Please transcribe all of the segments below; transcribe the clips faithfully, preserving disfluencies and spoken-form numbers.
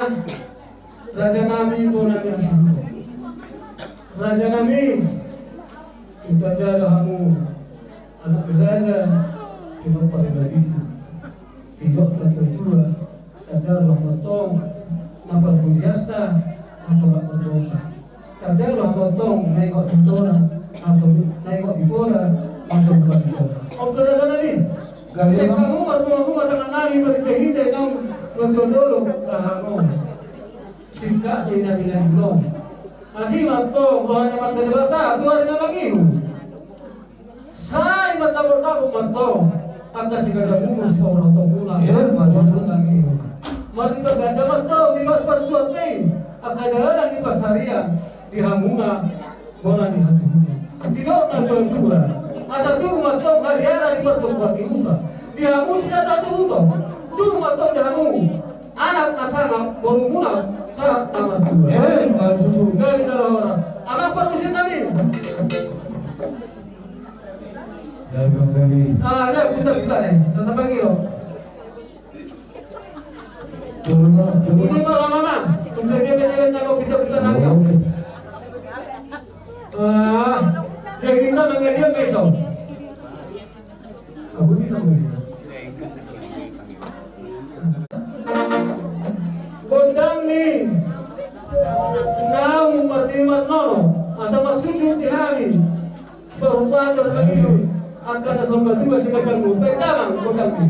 Raja nami bona ni hasuhuton. Raja nami, tanda do hamu anak raja, pinompar ni na bisuk. Didok na tua-tua, tanda do hamu antong na parbudiasta, na solak margonta. Tanda do hamu antong na ingkon bintona, na so-, na ingkon bintona, na so-, bintona. Om tanda nami. Gari. Hamu marbunga-bunga tangan nami, marhite-hite naung martuan dolok, raja nami. Singkat di na bilang belum. Asi ma antong roha ni Amanta Debata tu ari na mangihut. Sai martabo-tabo ma antong angka sigajamu, sipaboa-boamuna. Iya, betul. Mari berganda ma antong di pas-pas tuat i, angka dalan ni pansarian di hamuna bona ni hasuhuton. Didok na tua-tua, asa tubu ma antong hariara di partompuan ni huta. Di hamu sian hasuhuton, tubu ma antong di hamu anak na sangap, borumuna sahat na martua. Eh, martua. Gabe jala horas. Amang parmusik nami. Gabe, gabe. Ah, ya, kita, kita, eh. Santa Pagi, yo. Dulu, dulu. Ini mah lama, Mang. Tunggu saja, kita, kita, kita, kita, kita, kita. Oke. Ah, jadi kita mengajar besok. Gondang ni naung marnini marnono, asa masundut di hami. Sipahupator mangihut angka na somba tuba sigajamu. Baik, damang gondang ni.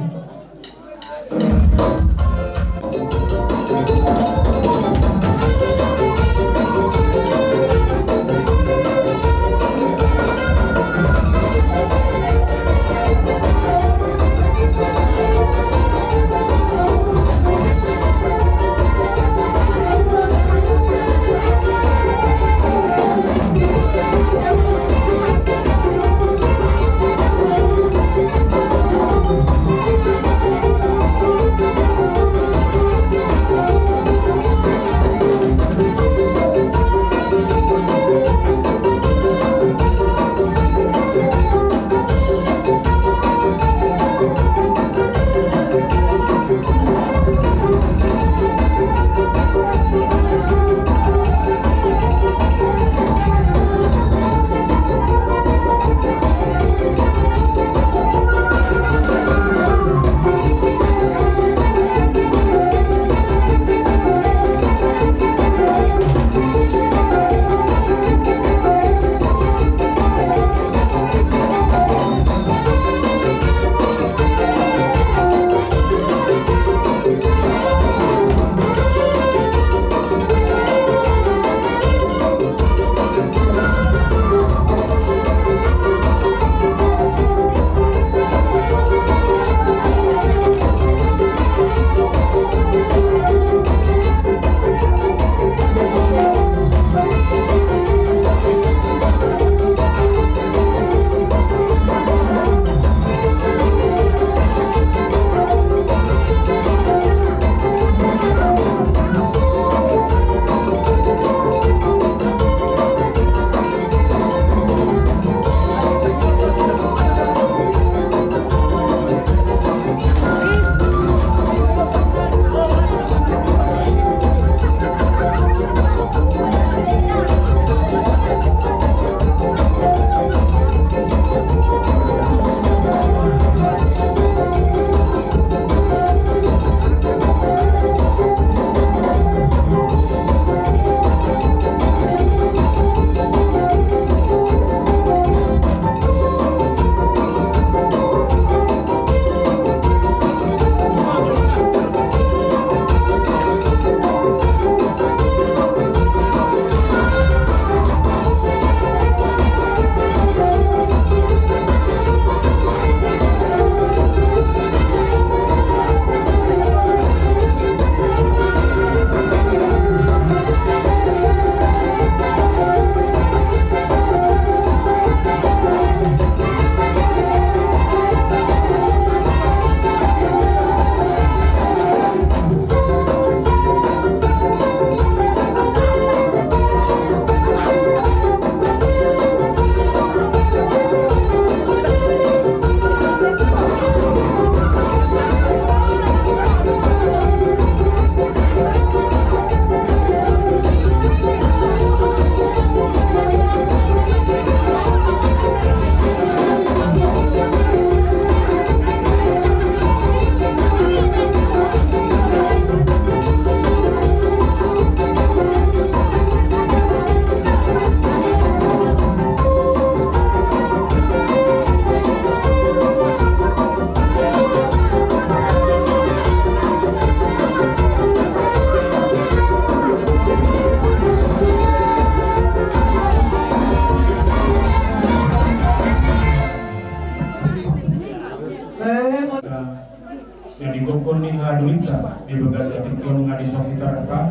Di bagasan tingki on nunga disongkit arta.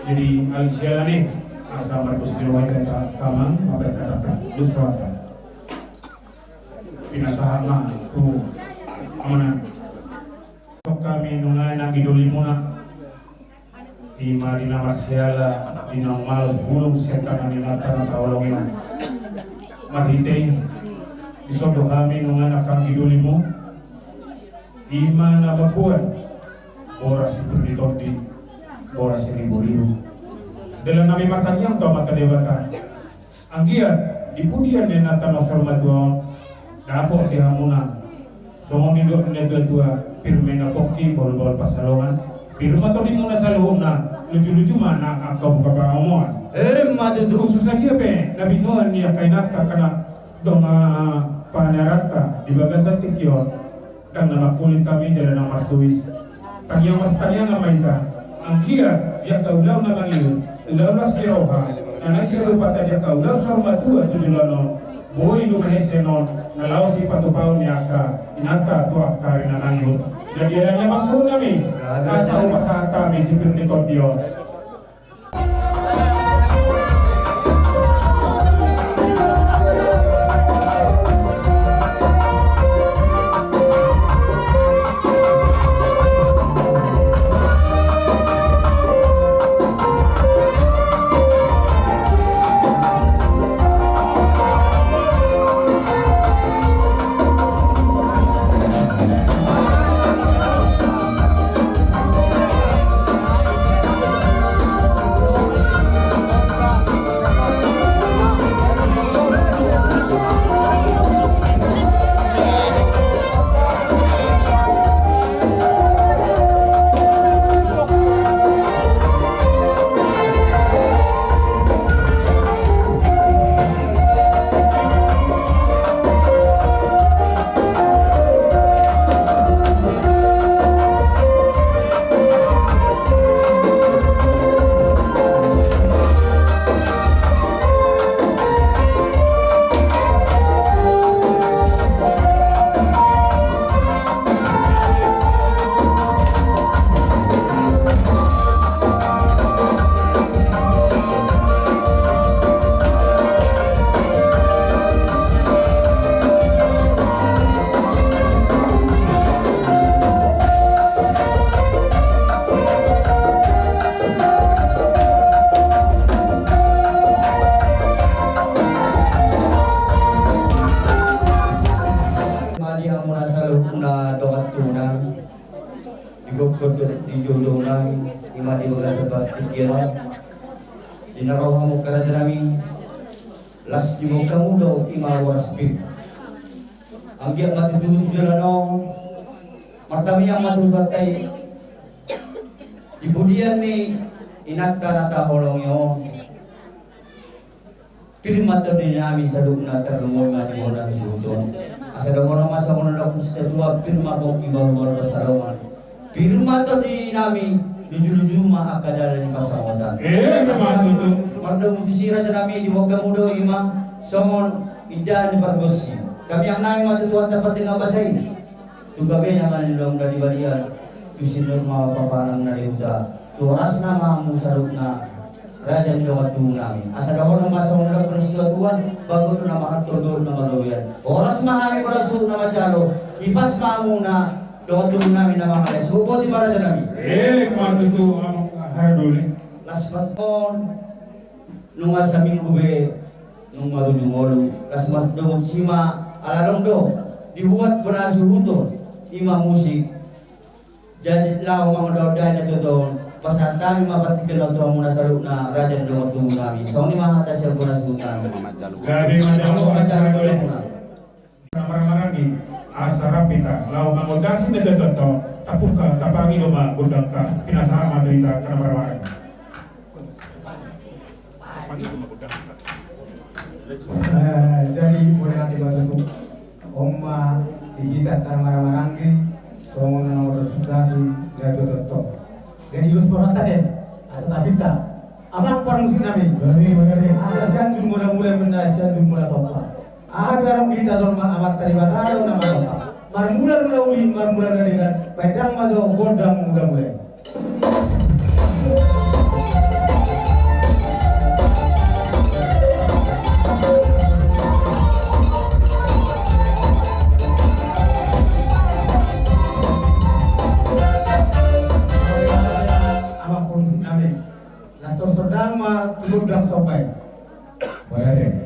Jadi alai siala ni asa marbus di roha hita, amang mambahen hatanta. Dos rohanta. Pinasahat ma tu amang. Tong hami nunga nanggi dolimuna. Ima di na marsiala, di na malos bulung sian tangan ni inanta na taolong i. Marhite i, dison do hami nunga nanggi dolimu. Ima na mamboan boras sipir ni tondi, boras siribu-ribu. Dalan nami martangiang tu Amanta Debata. Anggiat di pudian ni inanta na saur matua on, dapot di hamuna songon nidok ni natua-tua, pir ma na pongki, bahul-bahul pansalongan. Pir ma tondimuna saluhutna, luju-luju ma nang angka buka pangomoan. Emma tutu. Tung so sadia pe na binoan ni angka inanta, angka na dongan paniaranta di bagasan tingki on, ndang na mangkulit hami jala ndang martuis. Tangiang marsitangiangan ma hita. Anggiat di angka ulaon na mangihut, ulaon las ni roha, na naeng siadopanta di angka ulaon saur matua tu joloan on, boi lumehesen on na laho sipatupaon ni angka inanta tu angka ari na mangihut. Jadi alani i, amang suhut nami, asa hupasahat hami sipir ni tondi on. Mauliate ma di hamuna saluhutna dongan tubu nami. Di gokhon dohot di joujou nami, ima di bagasan tingki on, di na ro hamu raja nami, las ni bongkamu do ima boras pir. Anggiat ma tutu tu joloan on martangiang ma tu Tuhanta i, di pudian ni inanta na taolongi on. Pir ma tondi nami saluhutna, tarlumobi ma di joloan ni suhut on. Asa dohonon ma songon na nidok ni natua-tua, pir ma pongki, bahul-bahul pansalongan. Pir ma tondi nami, luju-luju ma angka dalan ni pansamotan. Eh, asa ma tutu. Mardomu tusi raja nami, di bongkamu do ima songon indahan ni pargonsi. Tangiang nami ma tu Tuhanta pardenggan basa i. Tu gabena ma di lomo na di balian, tu sinur ma papanan na di huta, tu horasna ma hamu saluhutna raja ni dongan tubu nami. Asa dohonon ma songon na nidok ni natua-tua, bagot do na marhalto, dohot na marlobian. Horas ma hami parsuhut na manjalo, hipas ma hamuna dongan tubu nami na mangalean. Botima raja nami. Eh, ma tutu amang haradoli. Las ma on. Nunga saminggu be nunga marujung ngolu, las ma dohot si ma ala adong do dibuat bona suhut on, ima musik. Jadi laho mangonda-onda i na tutu on, pasahat hami ma partingkian on tu hamuna saluhutna raja ni dongan tubu nami. Songon i ma hata sian bona suhut nami. Gabe ma jalo, asa gabe. Na marhahamaranggi, asa rap hita laho mangondasi na tutu on, tapungka, tapangido ma gondangta, pinasahat ma tu hita angka na marhahamaranggi. Eh, jadi mauliate ma tutu. On ma di hita angka na marhahamaranggi, songon na mangondasi na tutu on. Jadi los rohanta deh, asa tapinta. Amang parmusik nami. Asa Sianjur Mulamula, Sianjur Mulatompa. Aha pe adong di hita jolma, Amanta Debata do na marompa. Marmula-mula uli, marmula na denggan, baen damang ma jo gondang mula-mula i. Amang parumaen nami. Las torus sondang ma tu gondang somba i. Mauliate.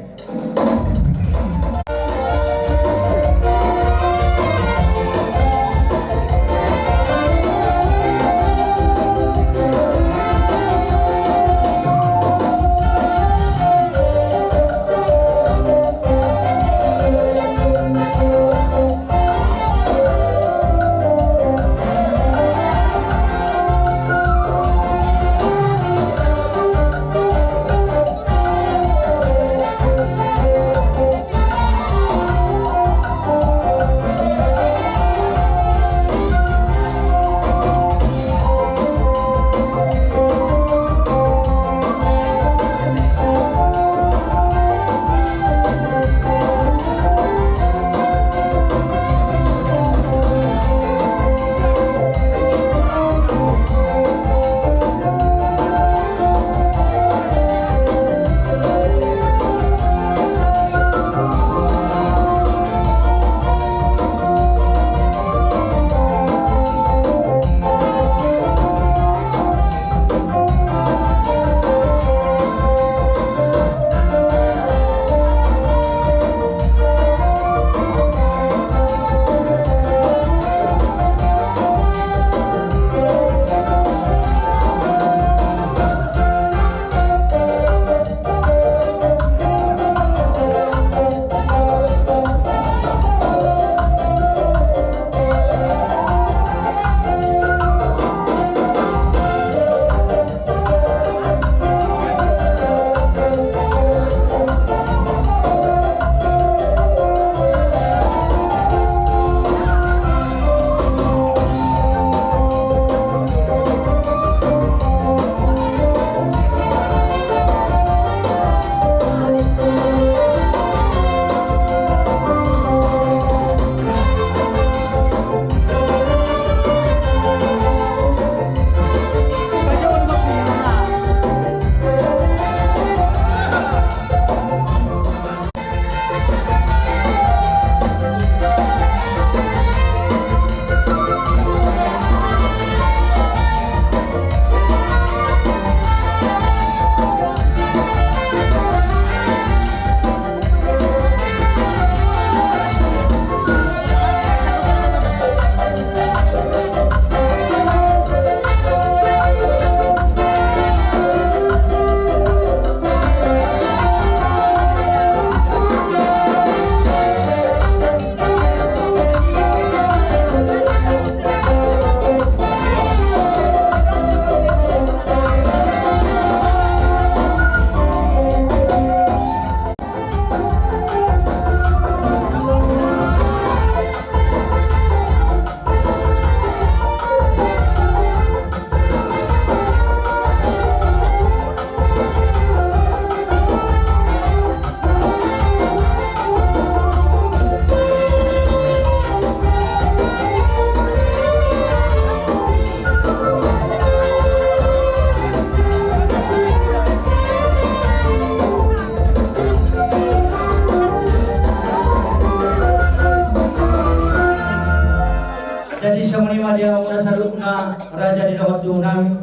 Jadi songon i ma di hamuna saluhutna raja ni dongan tubu nami.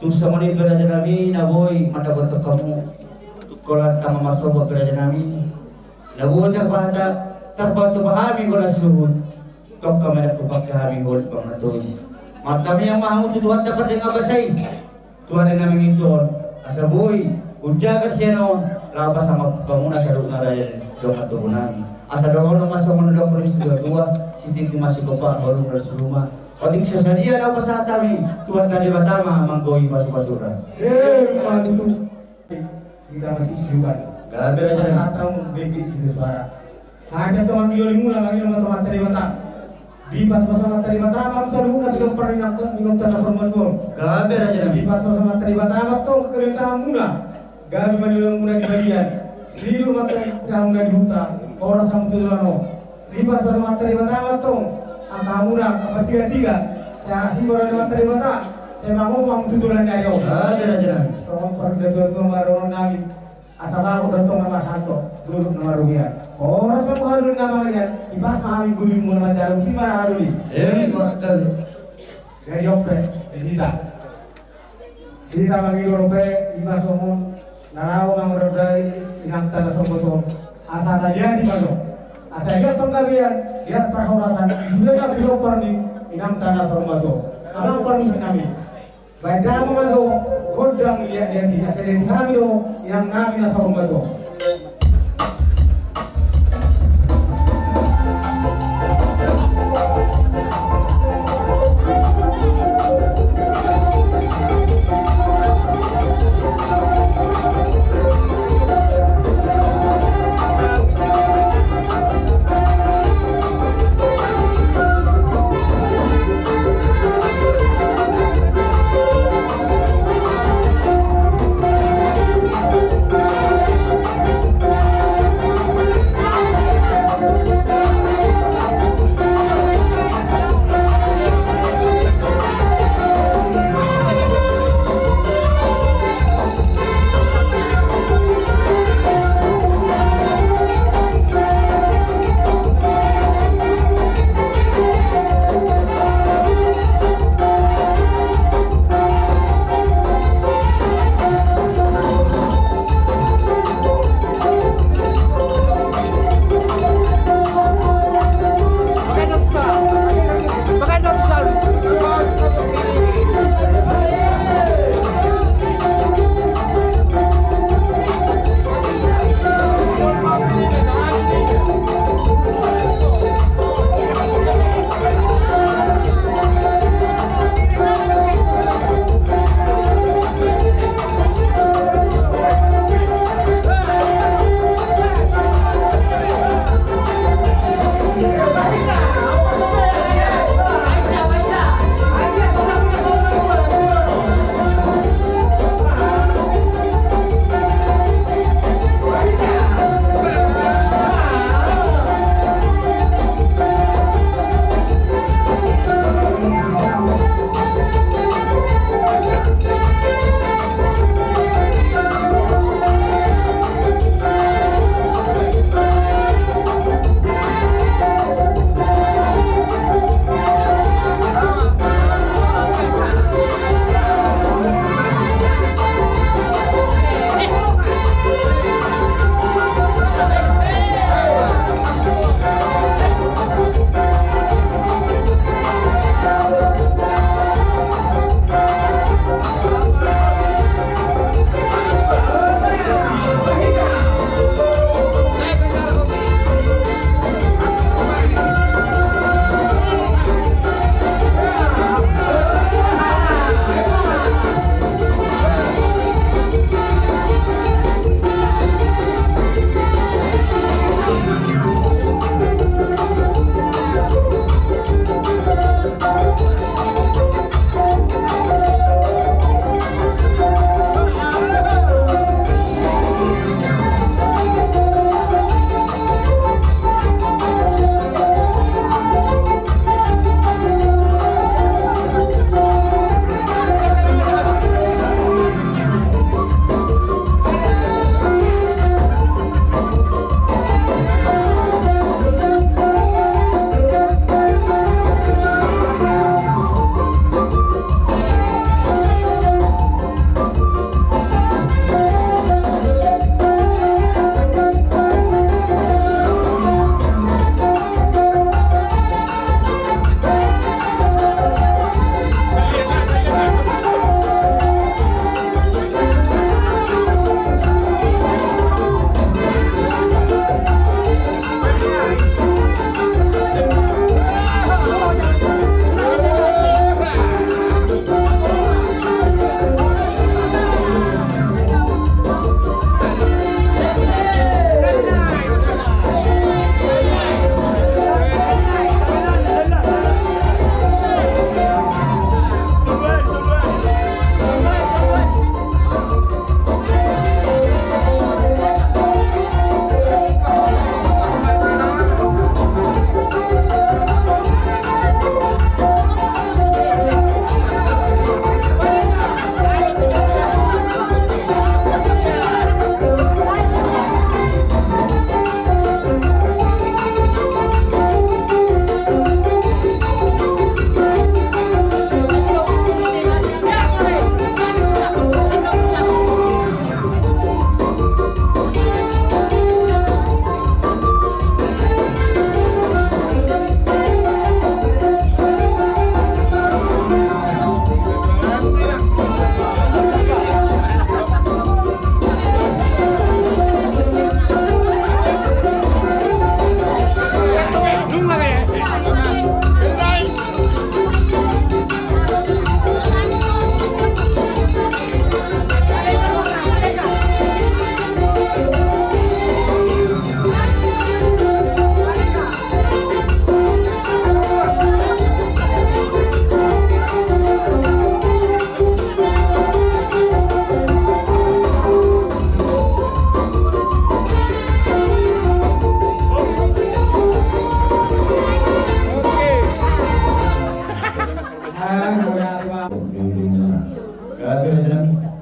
Tung songon i pe raja nami na boi mandapothon hamu tu holan tama marsomba pe raja nami. Na boi tarpatupa hami holan suhut. Tongka ma dang hupangke hami holan pangatois. Martamiang ma hamu tu Tuhanta pardenggan basa i. Tuhan na mangihuthon asa boi hujaga sian on laho pasahat hamuna saluhutna raja ni dongan tubu nami. Asa dohonon ma songon na didok ni situa-tua, sititi ma sigompa, holong ma dohot siruma. Otik so sadia na hupasahat hami, Tuhanta Debata ma manggohi pasu-pasuna. Emma tutu. Hita masisiukan. Gabe raja. Pasahat hamu bege sitio suara. Hami antong manggido muna, manggido ma tu Amanta Debata. Dipasupasu Amanta Debata ma hamu saluhutna, di pomparan ni Amanta Debata na sormatua on. Gabe raja. Dipasupasu Amanta Debata ma antong hamu muna. Gabe ma lelengmuna di balian. Sidung ma antong hamuna di huta. Horas hamu tu joloan on. Dipasu-pasu Amanta Debata ma antong angka hamuna angka partigatiga, sai asi ma roha ni Amanta Debata, sai mangomang tu joloan ni ari on. Amin, amin. Songon parhundul ni tuatua ma dohonon nami. Asa bagot do antong na marhalto, dolok na marrobean. Horas ma hamu na mangalean, dipasu ma hami gurumuna manjalo, di ma na haluaon i. Emma tutu. Jadi on pe, di hita. Hita mangido dope, i ma songon na laho mangoreorei inanta na somba tuatua. Asa tajaha i ma songon. Asa dia panggabean, dia parhorasan, sude na pinompar ni inanta na somba tuatua. Amang parmusik nami. Baen damang ma jo gondang liat-liat i, asa dialusi hami do inang nami na somba tuatua.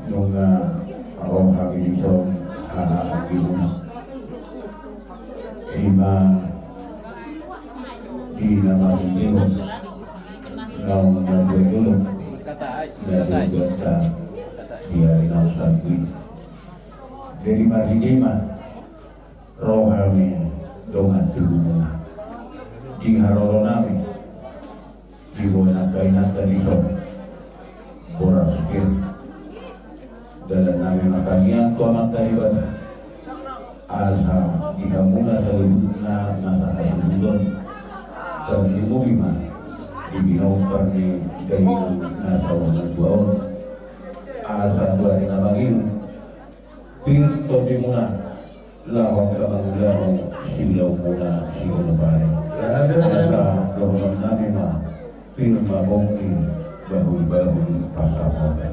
Nunga ro hami dison haha anggimuna. Ima di na marhitehon naung na tuatua, na tuatua di ari naung salpu i. Jadi marhite i ma ro hami dongan tubumuna di haroro nami. Diboan angka inanta dison boras pir. Dalan nami ma tangiang tu Amanta Debata asa di hamuna saluhutna na sahasuhuton tarlumobi ma di pinompar ni dainang na saur matua on, asa tu ari na mangihut pir tondimuna laho angka mangulahon siulaonmuna siganup ari. Asa dohonon nami ma, pir ma pongki bahulbahul pansamotan.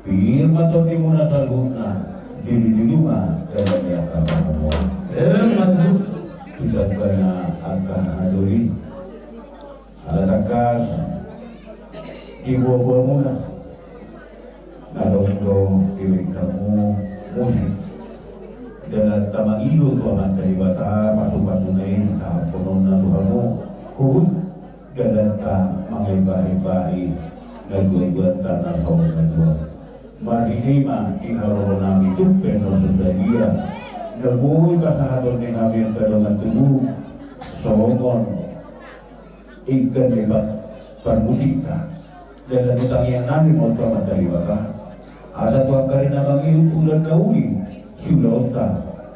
Pir ma tondimuna saluhutna, jolojolo ma dalan ni angka pangomoan. Emma tutu. Di tanggana angka hahadoli. Ala tangkas di boaboamuna na adong do di bengkelmu musik. Dalan ta mangido tu Amanta Debata pasupasuna i sitahanhononna tu hamu, huhut dalanta mangembaembahi na tuatua ta na saur matua. Marhite i ma di haroro nami tung pe na so sadia na boi pasahaton ni hami angka dongan tubu songon ingkon di parmusikta. Dalan ni tangiang nami ma tu Amanta Debata asa tu angka ari na mangihut ulaon na uli siulaonta,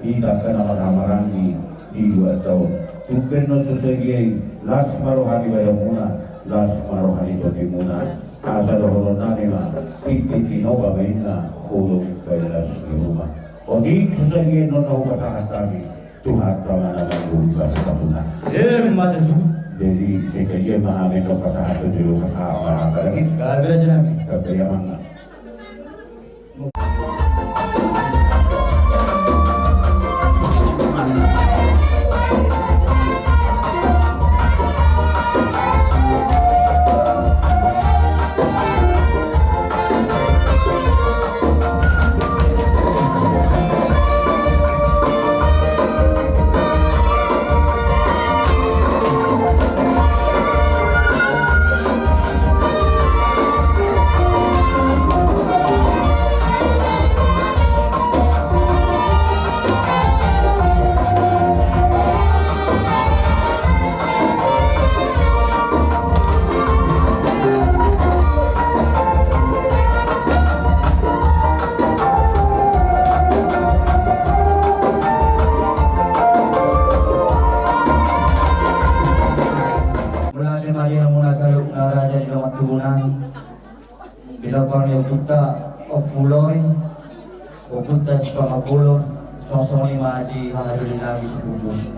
hita angka na marhahamaranggi di dua taon. Tung pe na so sadia i, las ma roha ni badanmuna, las ma roha ni tondimuna. Asa dohonon nami ma, tintin tinopa ma inna holong baen las ni ruma. Otik so sadia i annon na hupasahat hami. Tuhan ma na mangguru pasupasuna. Emma tutu. Jadi sekalian ma hami tong pasahat tu jolo pasahat ma hami lagi. Gabe aja nami. Gabe ya mangga. Mauliate ma di hamuna saluhutna raja ni dongan tubu nami. Pinompar ni ompunta Ompu Lori, ompunta Sipangabolon, songon i ma di hahadoli nami Situmbusu.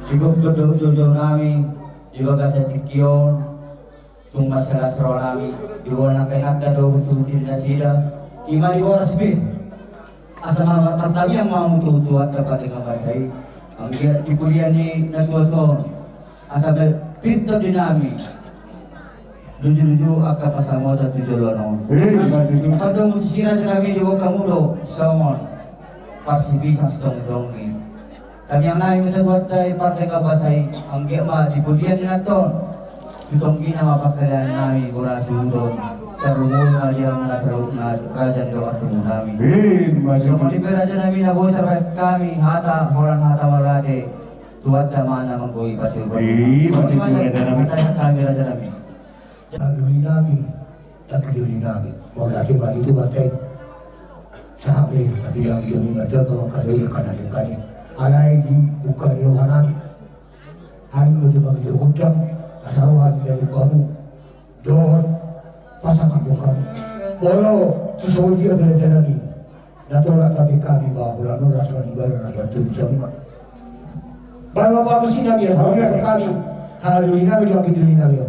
Di gotgot dohot joujou nami di bagasan tingki on, tung mansai las roha nami, diboan angka inanta dohot huhut ni nasida, ima di boras pir. Asa ma martangiang ma hamu tu Tuhanta pardenggan basa i, anggiat di pudian ni na tuatua on, asa ma pir tondi nami, lujuluju angka pansamotan tu joloan on. Eh, asa ma tutu. Pandomu tu si raja nami, diboan hamu do songon parsipisang sitongtong i. Tangiang nami ma tu Tuhanta i pardenggan basa i, anggiat ma di pudian ni inanta on, tu tonggina ma pangkariaan nami bona suhut on. Tarlumobi ma di hamuna saluhutna raja ni dongan tubu nami. Eh, ma tutu. Songon i pe raja nami na boi tarbahen hami hata, holan hata mauliate, Tuhanta ma na manggohi pasiupan. Eh, ma tutu, raja nami. Hata hami raja nami. Doli nami, doli nami. Mauliate ma di Tuhanta i. Sahat do i, tapi doli nami, doli nami, doli nami. Alai di buka ni roha nami. Hami molo mangido gondang, asa roha nami di hamu. Dohot pasangan buka. Molo tu songon dia berada lagi. Na tolap tapi hami bahwa holan on las ma di badan, las ma di tubuh, songon i ma. Baru apa mesti nami ya, songon i ma hami. Hahadoli nami, doli nami.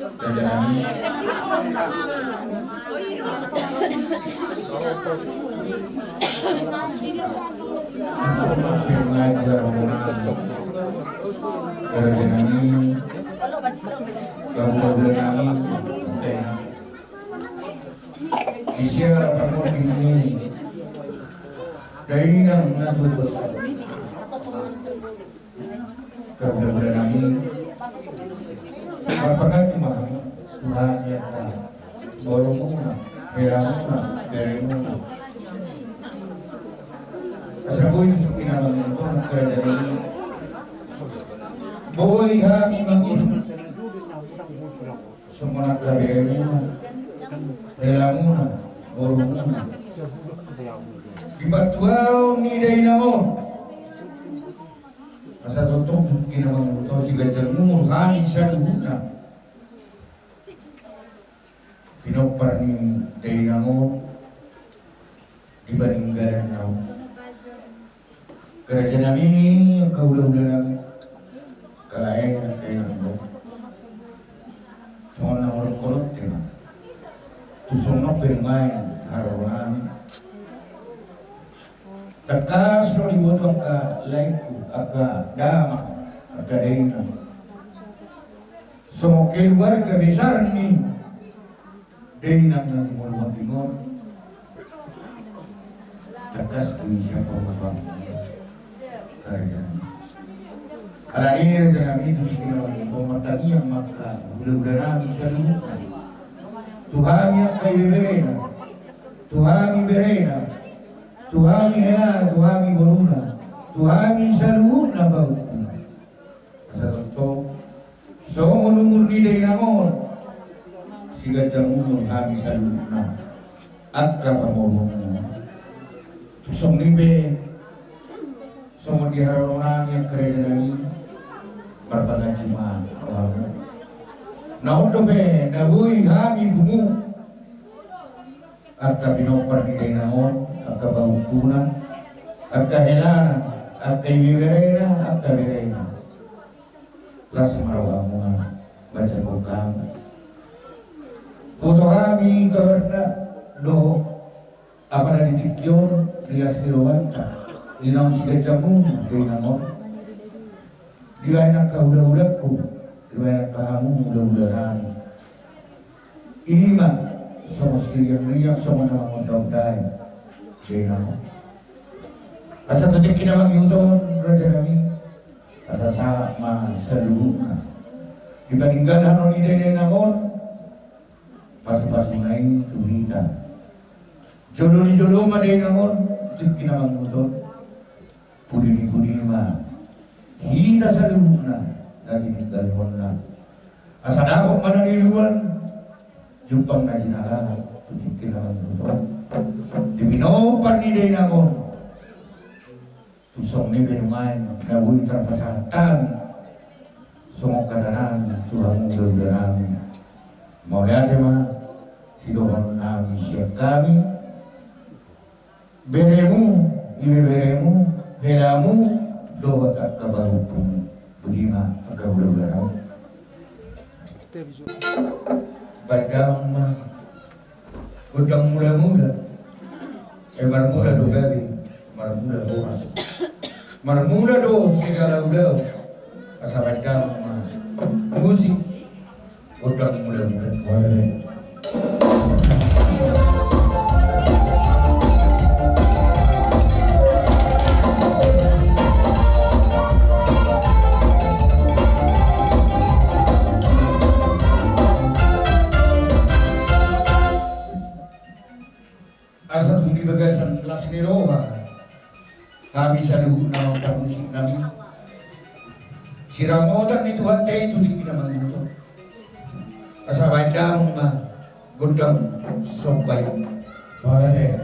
Raja nami. Raja nami. Kaula-ula nami. Oke. Di siara pangordi ni dainang na tutu. Kaula-ula nami. Marpanganju ma Tuhan i angka borumuna, helamuna, beremuna. Asa boi tu hami na mangihuthon kerajaan i. Boi hami mangihuthon. Songon angka beremuna, helamuna, borumuna. Di batuaon ni dainang on. Asa tongtong tu hami na mangihuthon siganjang umur hami saluhutna. Pinompar ni dainang on di paninggalan na on. Kerajaan nami, kaula-ula nami, kalae, kalae nami. Songon na molo konon tema. Tu songon pe nuaeng haroro nami. Tangkas do diboto angka laengku, angka damang, angka dainang. Songon keluarga besar ni dainang na di molo mambingon. Tangkas do i siapa mapang. Karena. Alani raja nami tu si pinawali pematangiang maka ula-ula nami saluhutna. Tu hami angka ibeberena. Tu hami berena. Tu hami helana, tu hami boruna. Tu hami saluhutna baukuna. Asa tongtong songon umur ni dainang on, siganjang umur hami saluhutna angka pamoruonmuna. Tu songon i pe songon di haroro nami angka raja nami, marpanganju ma rohamu. Na on dope na boi hami pungu. Angka pinompar ni dainang on, angka pahompuna, angka helana, angka ibeberena, angka berena. Las ma rohamuna manjangkon hami. Boto hami kabarna dohot apa na di tingki on, di las ni rohanta, di naung siganjang umur dainang on. Dibaen angka hula-hulangku, dibaen angka hamu hula-hula nami. I ma songon siriang-riang, songon na mangondai-ondai dainang on. Asa tu tingki na mangihut on raja nami, asa sahat ma saluhutna. Di paninggalhon ni dainang on pasu-pasuna i tu hita. Jolo ni jolo ma dainang on tu tingki na mangihut on. Pudi ni pudi ma hita saluhutna na tininggalhonna. Asa dapot ma na niuluan, jumpang na jinalahan tu tingki na mangihut on. Di pinompar ni dainang on. Tu songon i pe nuaeng na boi tarpasahat hami songon hata nami tu hamu hula-hula nami. Mauliate ma sidohonon nami sian hami. Beremu, ibeberemu, helamu, dohot angka pahompumu. Botima angka hula-hula nami. Baen damang ma gondang mula-mula. Eh, marmula do gabe, marmula horas. Marmula do segala ulaon. Asa baen damang ma musik. Gondang mula-mula. Asa tung di bagasan las ni roha hami saluhutna, mangondang musik nami. Siramotan ni Tuhanta i tu tingki na mangihut on. Asa baen damang ma gondang somba i. Mauliate.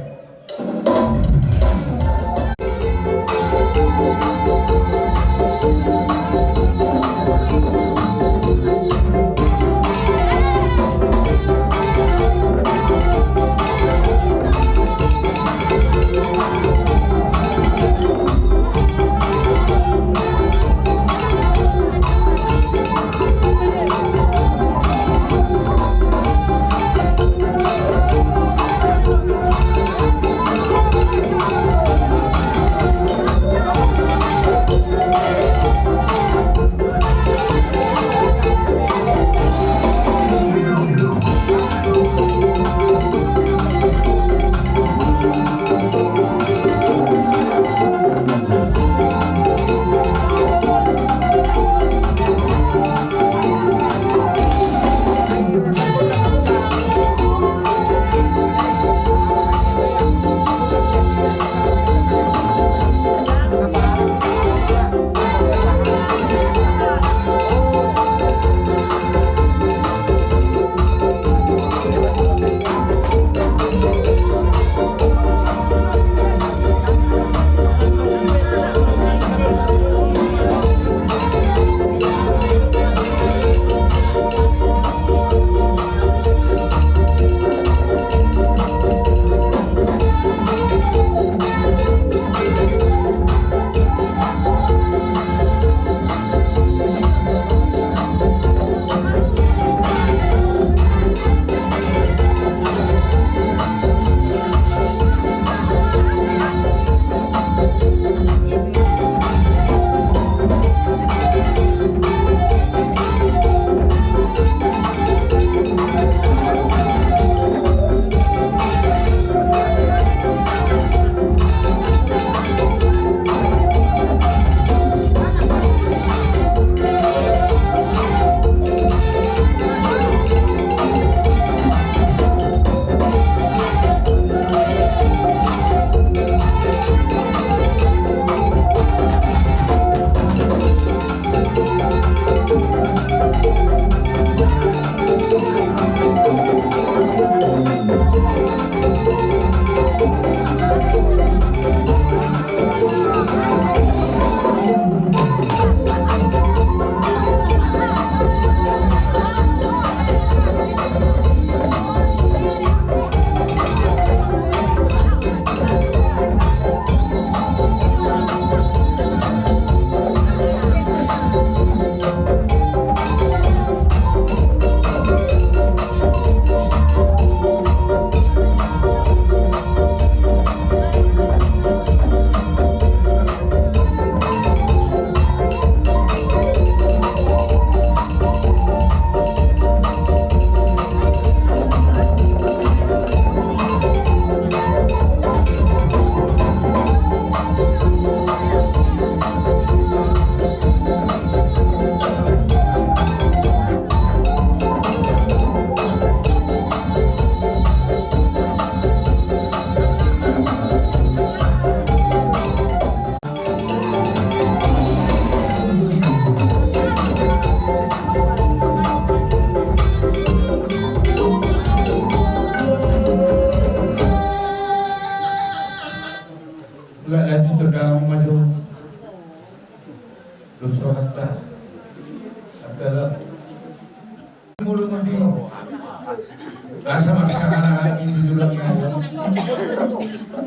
Asa marsangkap ni tujuh lagi.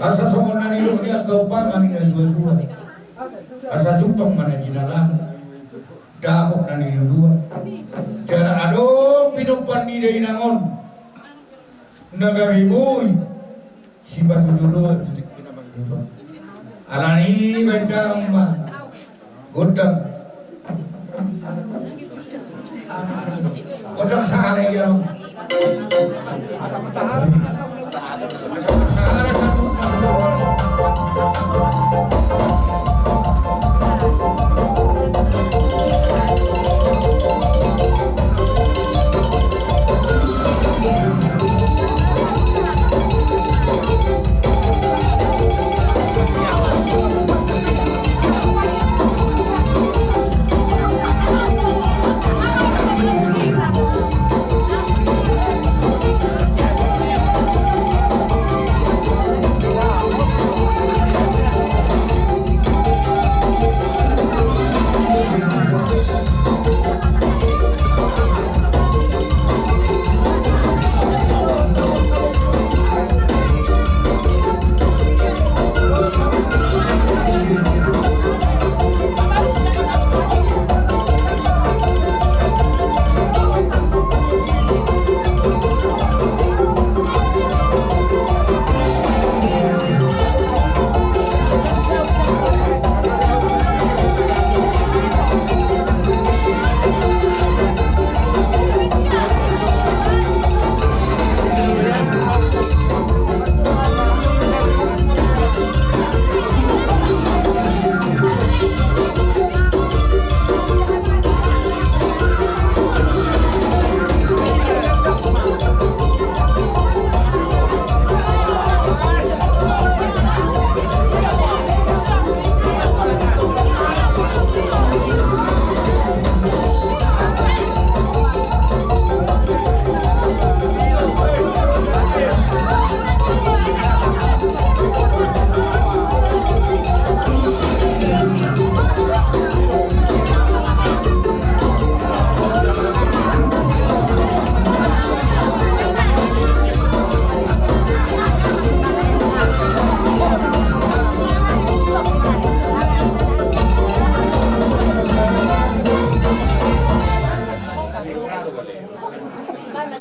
Asa songon na nidok ni angka umpama ni na dua-dua. Asa jumpang ma na jinalahan. Dapot na niluluan. Jala adong pinomparni dainang on. Na gabe boi. Sipatuju do tu tingki na manggiba. Alani baen damang ma. Gondang. Gondang sahana ia.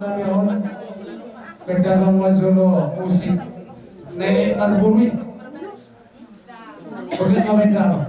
Nami on, pedang ma jolo musik. Nenek narburu i. Oke, kami dalam.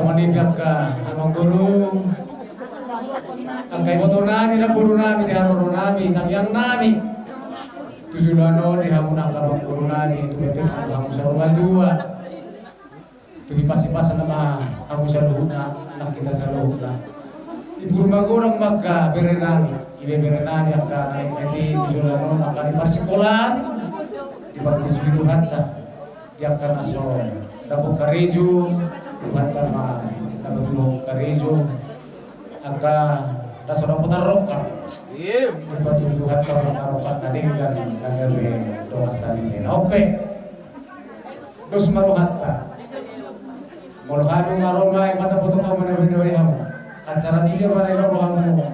Mauliate angka amangboru, angka ibotonami, namborunami, di haroronnami, tangiangnami tu joloan on di hamuna angka amangborunami, tu hepeng hamu saur matua. Tu hipas-hipas nama hamu saluhutna, nang hita saluhutna. Ibur magodang ma angka berenami, ibeberenami angka na di joloan on, angka di parsikolaan, dipargojui Tuhanta. Di angka na so dapot karejo, Tuhanta ma na patuluk karejo. Angka na so dapot rongkap, dipatuluk Tuhanta ma rongkap na denggan, na gabe dongan sahitehon. Ope. Dos ma rohanta. Molo hami ma ro ma i, mata potong hamu na binawa hamu. Acara dia ma na i ro hamu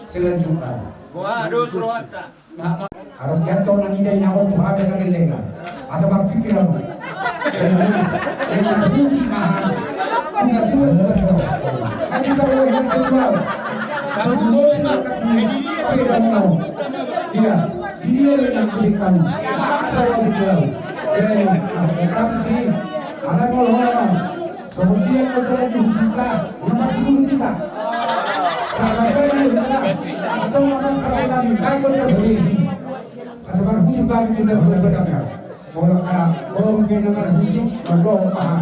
selanjutna. Boha dos rohanta. Adong dianto na nida inahon tu hami na lelena. Asa marpikir hamu. Yang marhusip ma hami. Sudah tua sudah tua. Nanti kalau yang kedua. Tahu. Iya. Dia yang kedua. Apa yang kedua? Jadi, ah, kami sih. Ada kalau orang. Kemudian kalau di kita, rumah sepuluh kita. Kalau ini kita, atau apa kalau kami, baik kalau kami. Asa marhusip kami kita berapa kami. Molo ka, molo ka na marhusip, molo ka.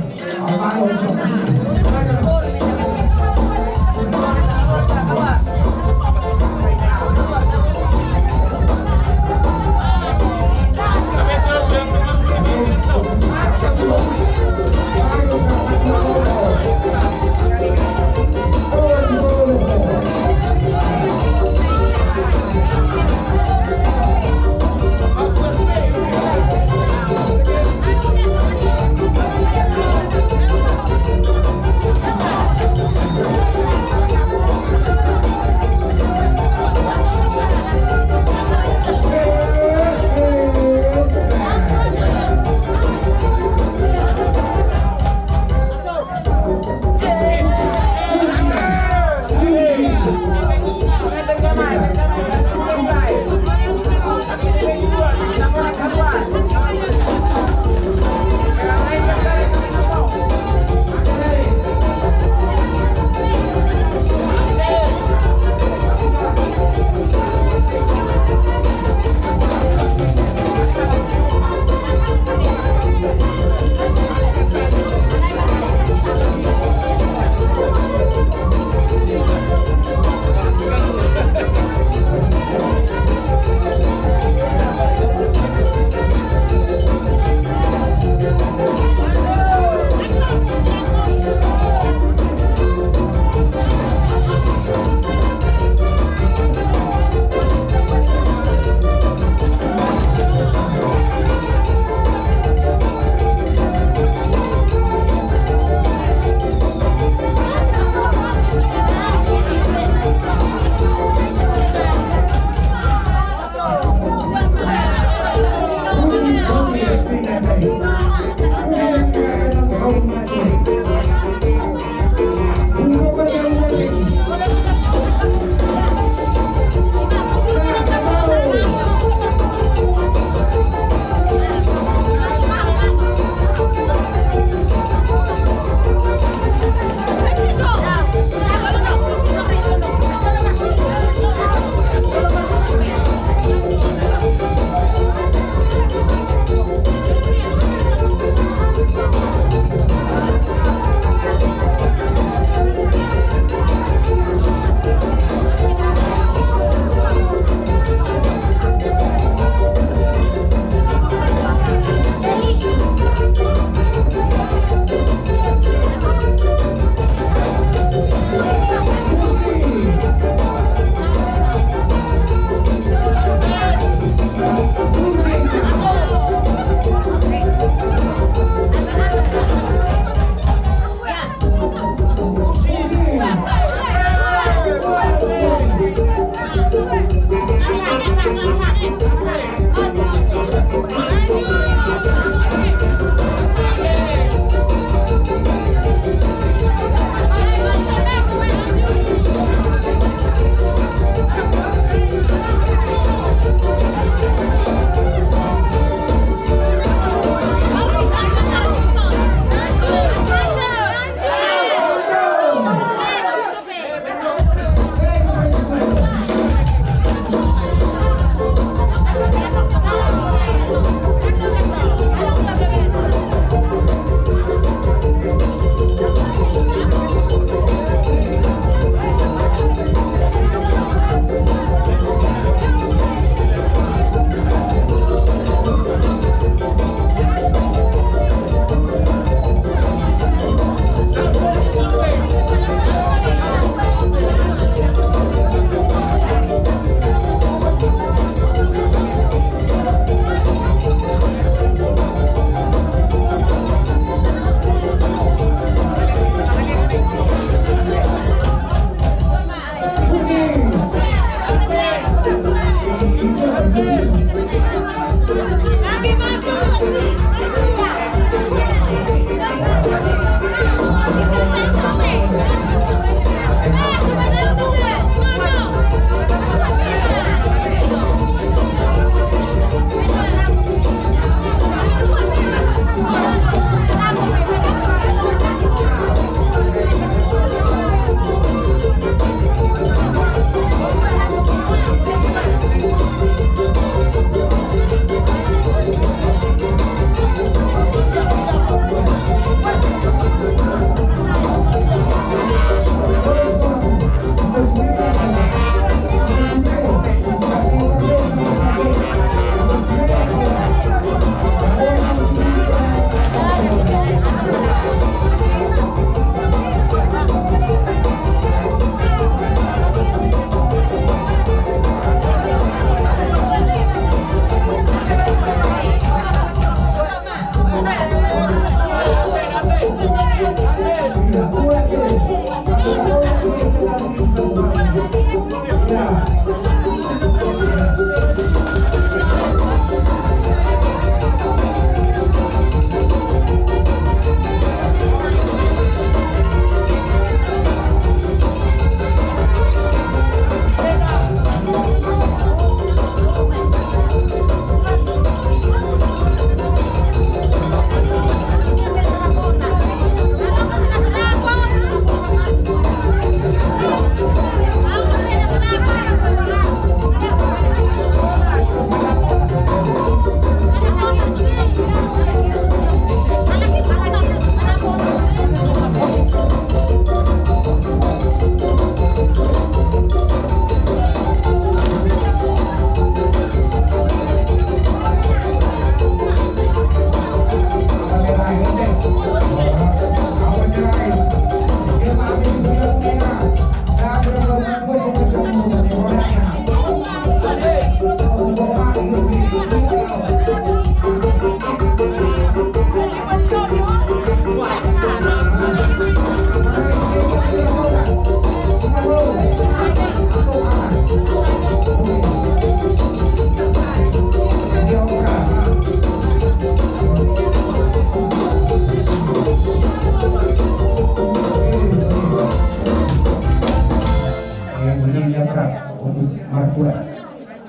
Pura.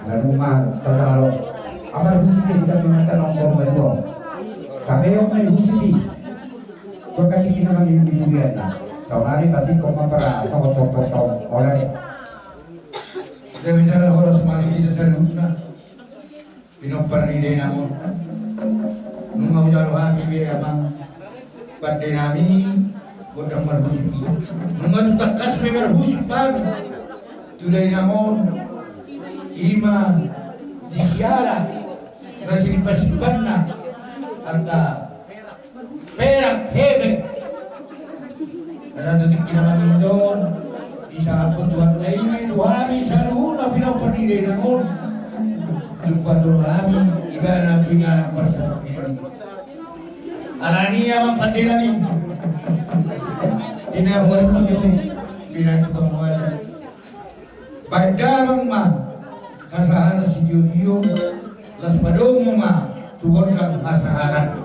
Lalu ma tatalo. Amar husipi hita tu mata nongkon batua. Kapeon ma husipi. Gua kaki kina mangi di dunia na. Saunari pasti kau mapara tong tong tong tong. Ola de. Kita bicara horas mari kita saluhutna. Pinompar ni dainang on. Nunga hujalo hami be amang pande nami gondang marhusip i. Nunga tu tangkas be marhusip hami tu dainang on. Ima di siala na siripan-siripanna angka perak hebe. Karena tu tingki na mangindon, disahaphon Tuhanta i ma tu hami saluhutna pinompar ni dainang on. Dumpa tu hami ibana pinarang parsahut i. Alani i amang pande nami, tinahuan ni o pinantu pangualan. Baen damang ma hasaharan sitio-tio, laos padomu ma tu gondang hasaharan.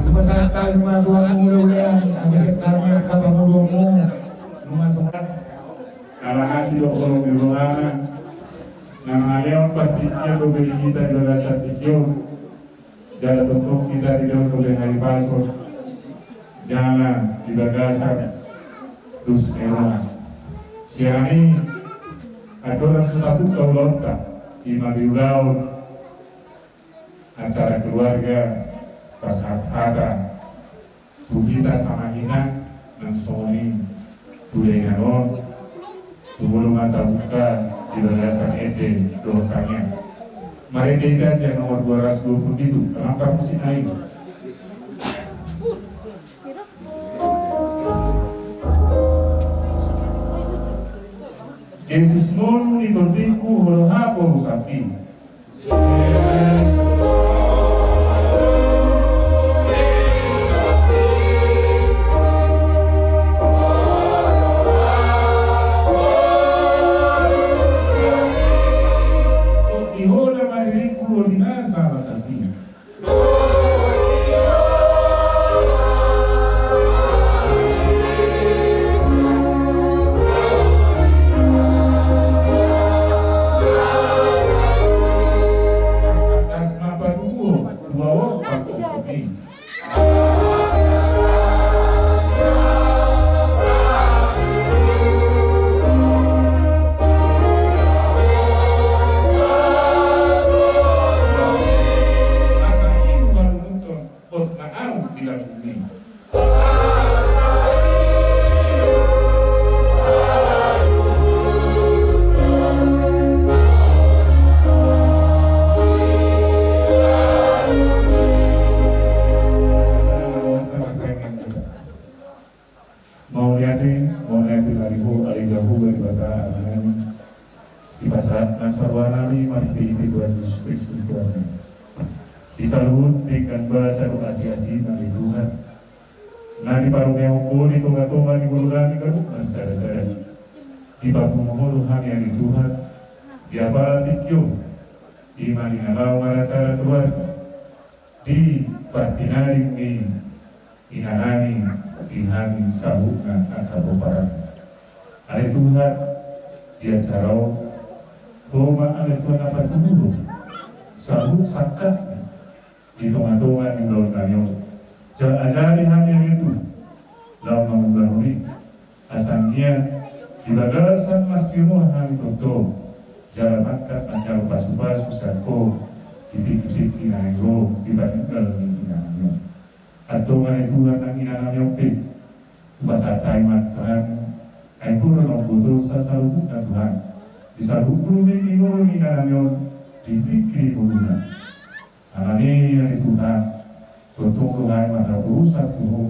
Pasahat hami ma tu hamu ule-ulean, asa hami angka pangurumu nunga songon. Ala asi do holong ni rohana, na mangalehon partingkian dope di hita di bagasan tingki on, jala tongtong hita dilehon dope haripason, jala di bagasan dos ni roha. Sian i, andorang so tabuka ulaonta, ima di ulaon acara keluarga, pasahat hata tu hita sama hita nang songon i tu dainang on, tu molo ma tabuka di bagasan ende dohot tangiang. Marende hita sian nomor dua ratus dua puluh pitu, amang parmusik nami. Jesus ngolu ni tondingku, ho do haporusangki. Di ho na madiringku, ho di na sabatangki. Hot na ahu di lambungmi. Mauliate, mauliate ma di ho ale Jahowa Debata Amanami. Dipasahat ma sarohanami marhitehite Tuhan Jesus Kristus Tuhannami. Di saluhut denggan basa dohot asi-asi nami Tuhan, na diparungehon Ho di tonga-tonga ni ngolunami ganup marsada-sada. Dipapungu Ho do hami ale Tuhan di apala tingki on, ima di na laho maracara keluarga, di partinading ni inanami di hami saluhutna angka pomparanna. Ale Tuhan, di acara on, Ho ma ale Tuhan na patuduhon saluhut sangkapna di tonga-tonga ni ulaonnami on. Jala ajari hami ale Tuhan laho mangulahon i. Asa anggiat di bagasan las ni roha hami tongtong jala mantap manjalo pasu-pasu sian Ho di tingki-tingki na naeng ro di paninggal ni inanami on. Antong ale Tuhan, nang inanami on pe hupasahat hami ma tu tanganMu, ai Ho do na umbotosa saluhutna Tuhan di saluhut ngolu ni inanami on di tingki ni ngoluna. Alani i ale Tuhan, tongtong do hami marhaporusan tu Ho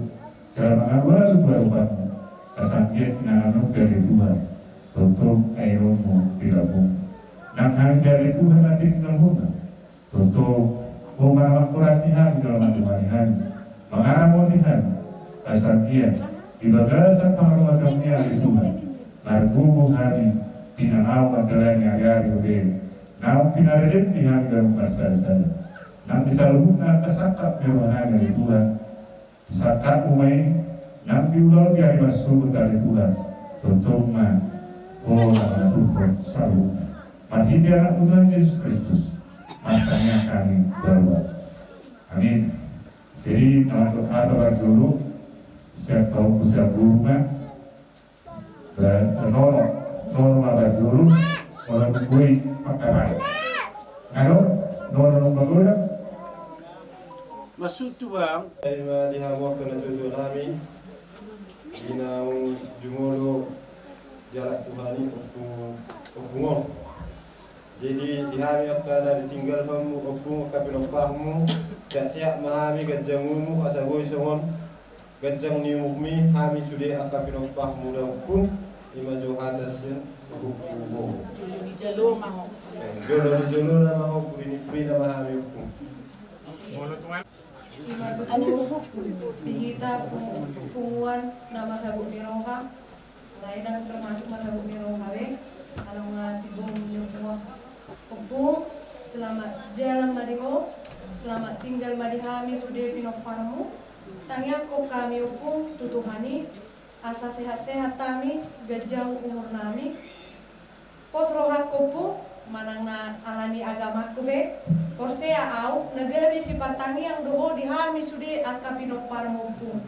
jala mangalualu tu adopanMu, asa anggiat inanami on pe ale Tuhan tongtong aeonMu di lambung. Nang hami pe ale Tuhan na tininggalhon, tongtong Ho ma na manghorasi hami jala mandongani hami, mangaramoti hami, asa anggiat di bagasan pangaramoti on ale Tuhan margogo hami di na laho mandalani ari-ari on. Naung pinaredem ni hami ganup marsada-sada, nang di saluhutna angka sangkap ni roha nami, ale Tuhan, sangkapmu ma i nang diulahon di ari marsogot, ale Tuhan. Tongtong ma Ho na mangaturhon saluhutna. Marhite Anakmu Tuhan Jesus Kristus, martangiang hami tu Ho. Amin. Jadi, na mandok hata parjolo, sian pahompu sian boru ma. Ba, nono, nono ma parjolo, molo dung boi pangkatai. Nga do, nono, nono pagodang. Maksud tu bang. Ima di hamu angka natuatua nami, di naung jumolo jala Tuhan i ompung, ompung on. Jadi, di hami angka na ditinggalhonmu ompung, angka pinomparmu, sehat-sehat ma hami, ganjang umur, asa boi songon ganjang ni umurmi hami sude angka pinomparmu da ompung. Ima jo hata sian pahompu boru. Jolo ni jolo ma ho. Eh, jolo ni jolona ma ho, pudi ni pudina ma hami ompung. Ima tutu di hita punguan na maragu ni roha. Alai ndang termasuk maragu ni roha be, alana nga timbul ni punguan. Ompung, selamat jalan ma di ho, selamat tinggal ma di hami sude pinomparmu. Tangiangkon hami ompung tu Tuhan i, asa sehat-sehat hami, ganjang umur nami. Pos rohangku ompung, manang na alani agamangku be, porsea au na gabe sipartangiang do ho di hami sude angka pinomparmu ompung.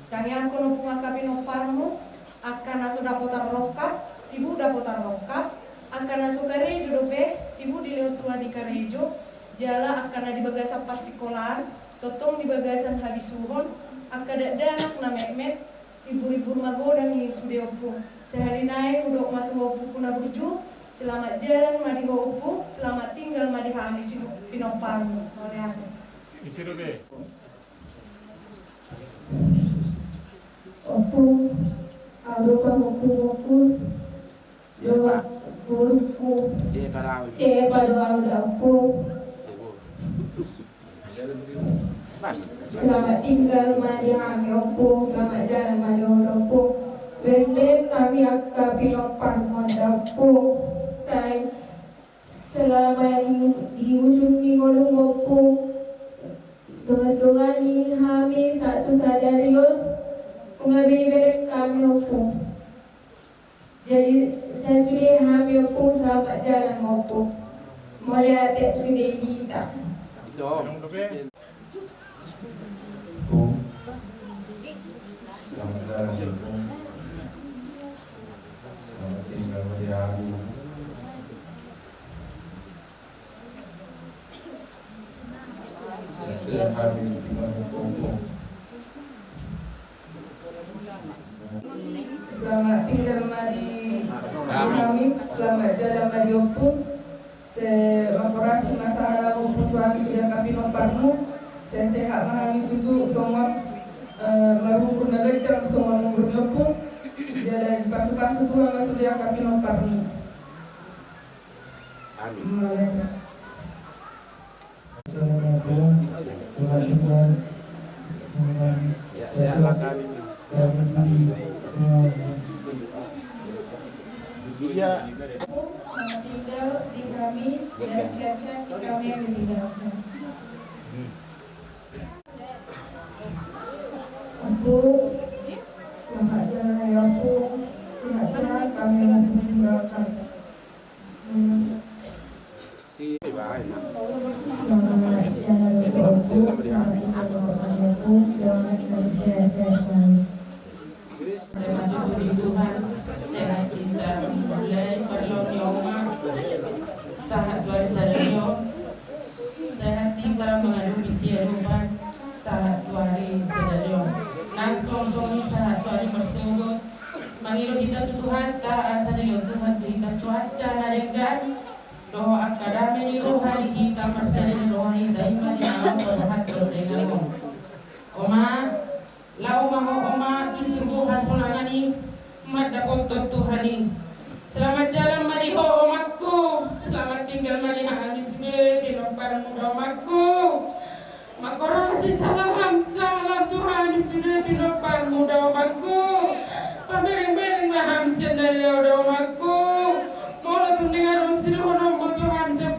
Tangiangkon ompung angka pinomparmu, angka na so dapotan rongkap, tibu dapotan rongkap, angka na so karejo dope, tibu dilehon Tuhan i karejo, jala angka na di bagasan parsikolaan, tongtong di bagasan habisuhon, angka dakdanak na metmet, ibur-ibur magodang i sude ompung. Sahali nai hudok ma tu ho ompungku na burju, selamat jalan ma di ho ompung, selamat tinggal ma di hami si pinomparmu. Mauliate. Isi dope. Ompung, au do pahompu ompung. Dua, ompungku. Sepa do au da ompung. Selamat tinggal ma di hami ompung, selamat jalan ma di ho ompung. Baen hami angka pinomparmon da ompung. Sai selama di, di ujung ni ngolum ompung, dongan-dongan ni hami sahat tu sadari on, nunga be ibereng hami ompung. Jadi, sai sude hami ompung, selamat jalan ma ompung. Mauliate sude di hita. Ompung. Selamat jalan, ompung. Selamat tinggal ma di hami. Sehat-sehat hami di hami ompung. Selamat tinggal ma di hami, selamat jalan ma di ompung. Sai mangkorasi ma sahali ompung tu hami sude angka pinomparmu. Sai sehat ma hami tutu songon, eh, marumur na ganjang songon umur ni ompung. Jala dipasupasu Tuhan ma sude angka pinomparmu. Amin. Mauliate. Selamat tinggal di kami dan sehat-sehat di kami yang ditinggalkan. Ompung, selamat jalan raya ompung, sehat-sehat kami yang ditinggalkan. Selamat jalan untuk ompung, selamat tinggal untuk kami ompung, doakan kami sehat-sehat selalu. Terima kasih di Tuhan, sehat tinggal mulai perlu nyawa, sahat tuan sadari on, sehat tinggal mengadupi siadupan, sahat tuari sadari on. Nang songon i sahat tuari marsogot, mangido hita tu Tuhanta, asa dilehon Tuhan tu hita cuaca na denggan, dohot angka dame ni roha di hita, marsada ni roha hita, ima di na laho pasahathon denggan on. Oma, laho ma ho oma tu surgo hasolangan i, mandapothon Tuhan i. Selamat jalan ma di ho omangku, selamat tinggal ma di hami sude pinomparmu da omangku. Mangkorasi salam salam tu hami sude pinomparmu da omangku. Pamereng-mereng ma hami sian na laho da omangku. Molo tung denggan on sidohononmu tu hami sian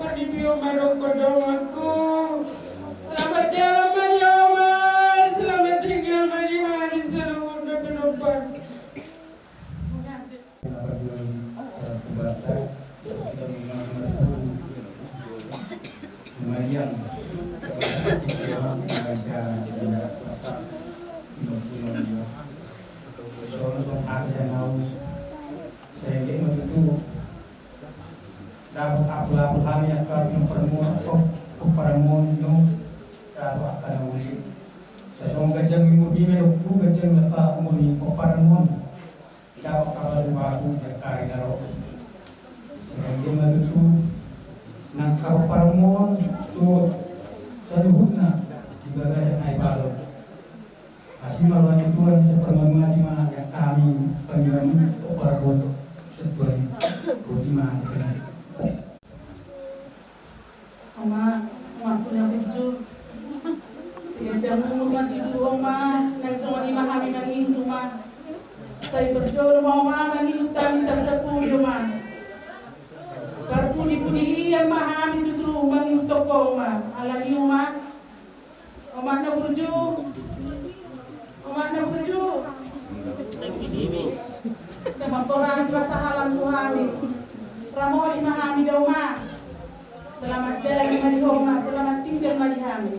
Dapot apul-apul hami angka pinomparmon, pomparanmon, dapot angka na uli. Sai songon ganjang ni umur ni melokku, ganjang ni umur ni pomparanmon. Dapot angka pasu-pasu di angka ari na ro. Sai anggiat ma tutu nang angka pomparanmon tu saluhutna di bagasan na i pasu. Asi ma roha ni Tuhan, sai parmati-mati ma hami pangidoanmi, o parboto setuani. Boti ma hami sini. Oma, oma, puna burju. Siganjang umur ma tutu oma, nang songon i ma hami mangihut oma. Sai parjolo ma oma mangihut hami sada pudi oma. Parpudi-pudi ia ma hami tutu mangihut toko oma. Alani oma. Oma na burju. Oma na burju. Sama koras rasa halam tu hami. Ramoti ma hami da oma. Selamat jalan ma di ho oma, selamat tinggal ma di hami.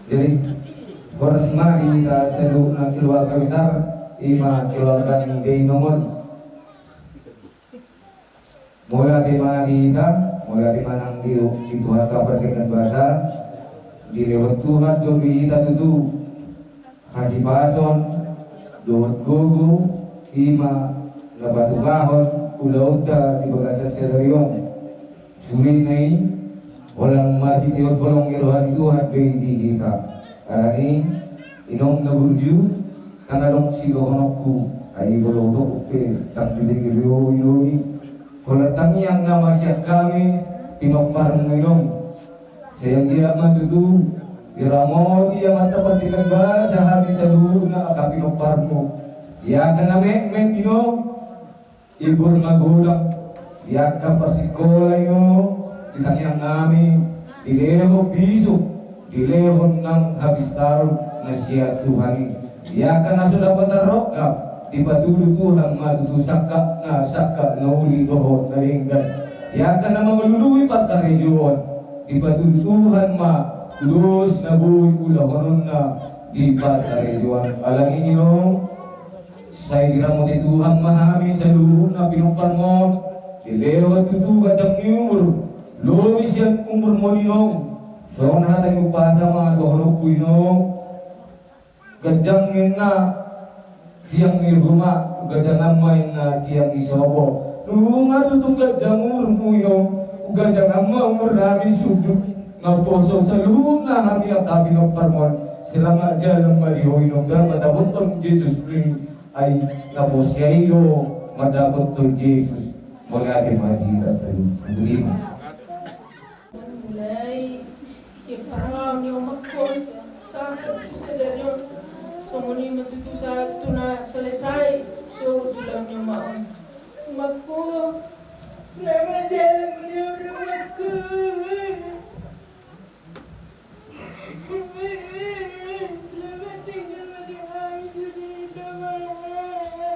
Jadi, horas ma di hita saluhutna keluarga besar, ima keluarga ni Beinongon. Mauliate ma di hita, mauliate ma nang di, di Tuhanta pardenggan basa, dilehon Tuhan do di hita tutu hahipason dohot gogo, ima na patupahon ulaonta di bagasan sadari on. Sude na i, holan marhitehon holong ni roha ni Tuhan do i di hita. Alani, inong na burju, ndang adong sidohononku, ai molo hudok pe ndang didenggan do i. Holan tangiang nama sian hami pinomparmu inong. Sai anggiat ma tutu diramoti Amanta pardenggan basa hami saluhutna angka pinomparmu. Di angka na metmet inong, ibur magodang, di angka parsikola inong, di tangiang nami, dilehon bisuk, dilehon nang hapistaron na sian Tuhan i. Di angka na so dapot tarrongkap, dipatudu Tuhan ma tutu sangkapna, sangkap na uli dohot na denggan. Di angka na mangalului parkarejoan, dipatudu Tuhan ma ulos na boi ulahononna di parkarejoan. Alani i inong, sai diramoti Tuhan ma hami saluhutna pinomparmon, dilehon tutu ganjang ni umur, lobi sian umurmon inong. Songon hata ni umpasa ma dohononku inong, ganjang ninna tiang ni ruma, ganjangan ma ninna tiang ni sopo. Nunga tutu ganjang umurmu inong, ganjangan ma umur nami sundut. Naposo saluhutna hami angka pinomparmon. Selamat jalan ma di ho inong, ndang mandapothon Jesus ni, ai naposo i do mandapothon Jesus. Mauliate ma di hita saluhutna. Mulai sian parhaon ni omakku, sampe tu sadari on, songon i ma tutu sahat tu na selesai sogot ulang ni omak on. Omakku, selamat jalan meliur omakku. Selamat tinggal meliur hami sudah indah mama.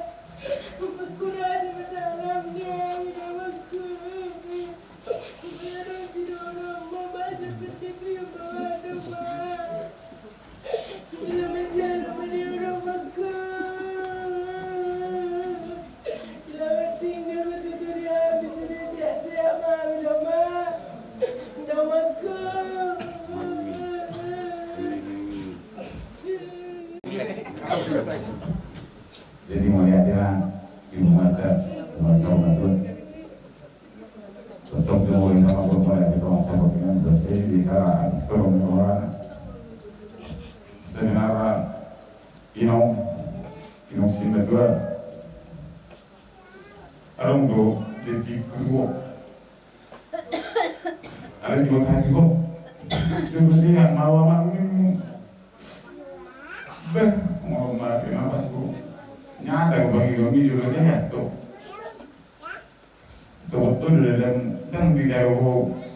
Omakku, rani mataram ni hami omakku. Jadi mauliate ma di rumah ta, rumah sama tuan. Tongtong tu mauliate ma, mauliate ma, mauliate ma, mauliate ma. Sebenarna inong, inong sindatua. Adong do di kutuo. Ada di kota di ho. Jolo sehat ma ahu ma inongmu. Beh, mau mati ma ahu. Nyata bang inong i jolo sehat do. Sebetulna dalam, ndang dijalo ho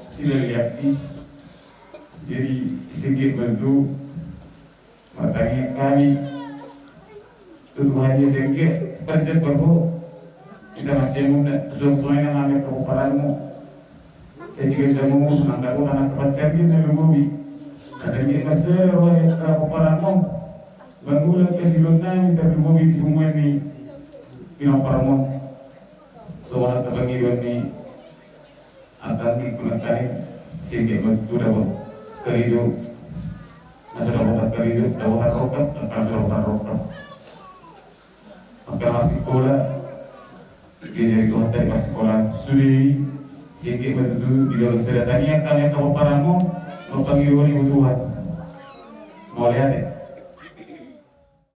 sila liati. Jadi singkit bantu martangiang hami tu Tuhan i, singkit parjat barho. Kita masih muda, suang-suang na nami keparanmu. Saya singkit kamu, nang dapat anak kepacar kita lumobi. Nah, singkit masih roh keparanmu. Mangula kasiluan nami tarlumobi di punguan i. Pinompar on, songon na tapangido ni angka anggi, angka nangkaning, singkop ma tutu dapot karejo, na so dapotan karejo, dapotan rongkap, angka na so dapotan rongkap. Angka na marsikola, diajari Tuhanta di parsisikolahan, sude i, singkop ma tutu dibahen sada tangiang, tangiang hapomparan on, na pangidoan i tu Tuhan. Mauliate.